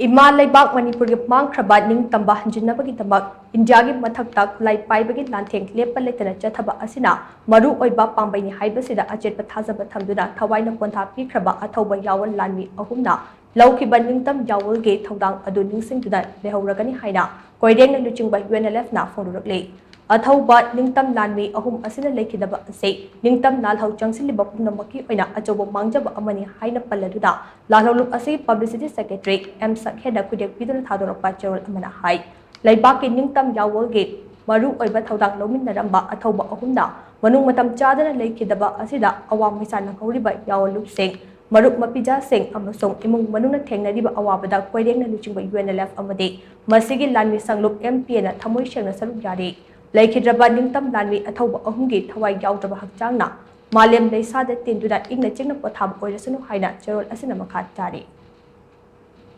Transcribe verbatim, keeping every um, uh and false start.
ꯏꯃꯥ ꯂꯩꯕꯥꯛ ꯃꯅꯤꯄꯨꯔꯒꯤ ꯃꯥꯡꯈ꯭ꯔꯕ ꯅꯤꯡꯇꯝꯕ ꯍꯟꯖꯤꯟꯅꯕꯒꯤꯗꯃꯛ ꯏꯟꯗꯤꯌꯥꯒꯤ ꯃꯊꯛꯇ ꯈꯨꯠꯂꯥꯏ ꯄꯥꯏꯕꯒꯤ ꯂꯥꯟꯊꯦꯡ ꯂꯦꯞꯄ ꯂꯩꯇꯅ ꯆꯠꯊꯕ ꯑꯁꯤꯅ ꯃꯔꯨ ꯑꯣꯏꯕ ꯄꯥꯝꯕꯩꯅꯤ ꯍꯥꯏꯕꯁꯤꯗ ꯑꯆꯦꯠꯄ ꯊꯥꯖꯕ ꯊꯝꯗꯨꯅ ꯊꯋꯥꯏꯅ ꯄꯣꯟꯊꯥ ꯄꯤꯈ꯭ꯔꯕ ꯑꯊꯧꯕ ꯌꯥꯑꯣꯟ ꯂꯥꯟꯃꯤ ꯑꯍꯨꯝꯅ ꯂꯧꯈꯤꯕ ꯅꯤꯡꯇꯝ ꯌꯥꯑꯣꯜꯒꯤ ꯊꯧꯗꯥꯡ ꯑꯗꯨ ꯅꯤꯡꯁꯤꯡꯗꯨꯅ ꯂꯩꯍꯧꯔꯒꯅꯤ ꯍꯥꯏꯅ ꯀꯣꯏꯔꯦꯡꯅ ꯂꯨꯆꯤꯡꯕ ꯌꯨ ꯑꯦꯟ ꯑꯦꯜ ꯑꯦꯐꯅ ꯐꯣꯡꯗꯣꯔꯛꯂꯤ꯫ ꯑꯊꯧꯕ ꯅꯤꯡꯇꯝ ꯂꯥꯟꯃꯤ ꯑꯍꯨꯝ ꯑꯁꯤꯅ ꯂꯩꯈꯤꯗꯕ ꯑꯁꯤ ꯅꯤꯡꯇꯝ ꯂꯥꯜꯍꯧ ꯆꯪꯁꯤꯜꯂꯤꯕ ꯄꯨꯝꯅꯃꯛꯀꯤ ꯑꯣꯏꯅ ꯑꯆꯧꯕ ꯃꯥꯡꯖꯕ ꯑꯃꯅꯤ ꯍꯥꯏꯅ ꯄꯜꯂꯗꯨꯅ ꯂꯥꯜꯍꯧꯂꯨꯞ ꯑꯁꯤꯒꯤ ꯄꯕ꯭ꯂꯤꯁꯤꯇꯤ ꯁꯦꯀ꯭ꯔꯦꯇꯔꯤ ꯑꯦꯝ ꯁꯛꯍꯦꯟꯅ ꯈꯨꯗꯦꯛ ꯄꯤꯗꯨꯅ ꯊꯥꯗꯣꯔꯛꯄ ꯆꯦꯔꯣꯜ ꯑꯃꯅ ꯍꯥꯏ꯫ ꯂꯩꯕꯥꯛꯀꯤ ꯅꯤꯡꯇꯝ ꯌꯥꯑꯣꯜꯒꯤ ꯃꯔꯨ ꯑꯣꯏꯕ ꯊꯧꯗꯥꯡ ꯂꯧꯃꯤꯟꯅꯔꯝꯕ ꯑꯊꯧꯕ ꯑꯍꯨꯝꯅ ꯃꯅꯨꯡ ꯃꯇꯝ ꯆꯥꯗꯅ ꯂꯩꯈꯤꯗꯕ ꯑꯁꯤꯗ ꯑꯋꯥꯡ ꯃꯩꯁꯥ ꯅꯪꯍꯧꯔꯤꯕ ꯌꯥꯑꯣꯜꯂꯨꯞꯁꯤꯡ, ꯃꯔꯨꯞ ꯃꯄꯤꯖꯥꯁꯤꯡ ꯑꯃꯁꯨꯡ ꯏꯃꯨꯡ ꯃꯅꯨꯡꯅ ꯊꯦꯡꯅꯔꯤꯕ ꯑꯋꯥꯕꯗ ꯀꯣꯏꯔꯦꯡꯅ ꯂꯨꯆꯤꯡꯕ ꯌꯨ ꯑꯦꯟ ꯑꯦꯜ ꯑꯦꯐ ꯑꯃꯗꯤ ꯃꯁꯤꯒꯤ ꯂꯥꯟꯃꯤ ꯁꯪꯂꯨꯞ ꯑꯦꯝ ꯄꯤ ꯑꯦꯅ ꯊꯃꯣꯏ ꯁꯦꯡꯅ ꯁꯔꯨꯛ ꯌꯥꯔꯤ꯫ ꯂꯩꯈꯤꯗ꯭ꯔꯕ ꯅꯤꯡꯇꯝ ꯂꯥꯟꯃꯤ ꯑꯊꯧꯕ ꯑꯍꯨꯝꯒꯤ ꯊꯋꯥꯏ ꯌꯥꯎꯗ꯭ꯔꯕ ꯍꯛꯆꯥꯡꯅ ꯃꯥꯂꯦꯝ ꯂꯩꯁꯥꯗ ꯇꯤꯟꯗꯨꯅ ꯏꯪꯅ ꯆꯤꯛꯅ ꯄꯣꯊꯥꯕ ꯑꯣꯏꯔꯁꯅꯨ ꯍꯥꯏꯅ ꯆꯦꯔꯣꯜ ꯑꯁꯤꯅ ꯃꯈꯥ ꯇꯥꯔꯤ꯫